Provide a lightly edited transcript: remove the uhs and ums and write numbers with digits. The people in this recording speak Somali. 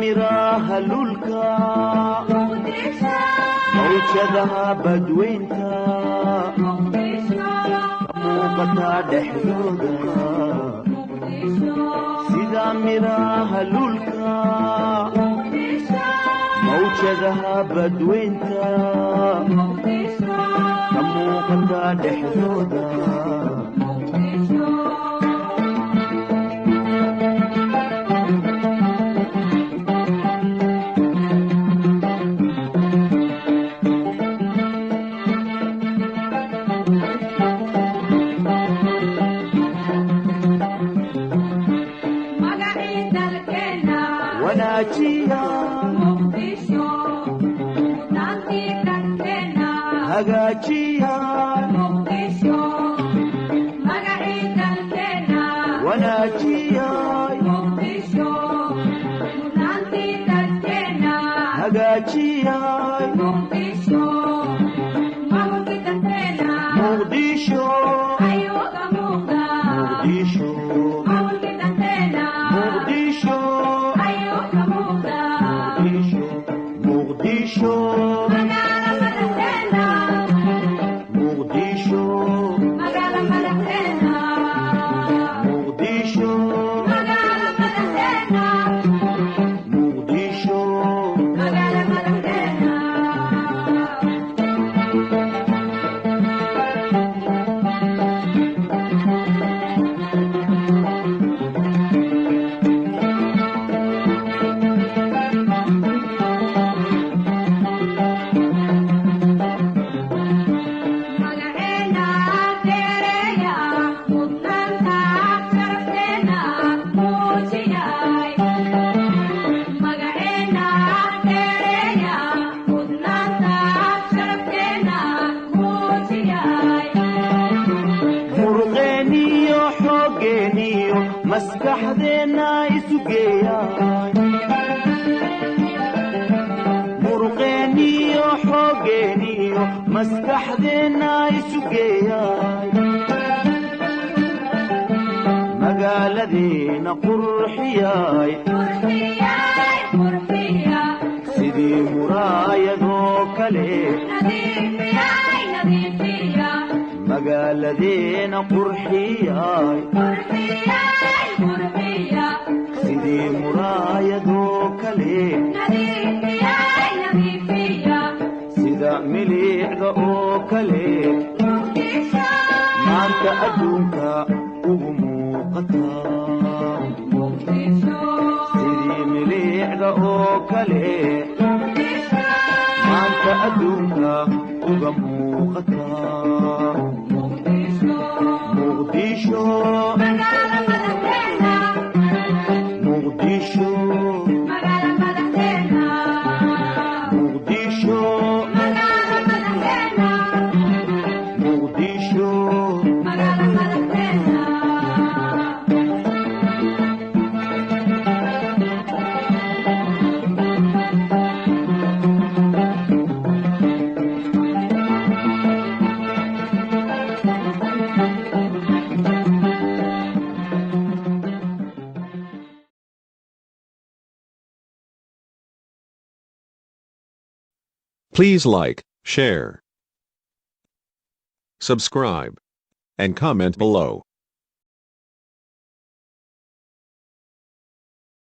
Miraha lulka mawjadaha badweynta ka muuqata dhexdooda, sida miraha lulka mawjadaha badweynta ka muuqata dhexdooda. Wanaajiya, hagaajiya, wanaajiya, hagaajiya Muqdisho, Muqdisho, Muqdisho, Muqdisho, Muqdisho, Muqdisho, Muqdisho, Muqdisho. Muruqeeniyo xooggeeniyo maskaxdeenna isu geeyay, muruqeeniyo xooggeeniyo maskaxdeenna isu geeyay, magaaladeena qurxiyay sidii muraayadoo kale, magaaladeena qurxiyay sidii muraayadoo kale, sida milicda oo kale maanta adduunka ugu muuqata, sidii milicda oo kale maanta adduunka uga muuqata. Muqdisho, Muqdisho, Muqdisho, Muqdisho. Please like, share, subscribe, and comment below.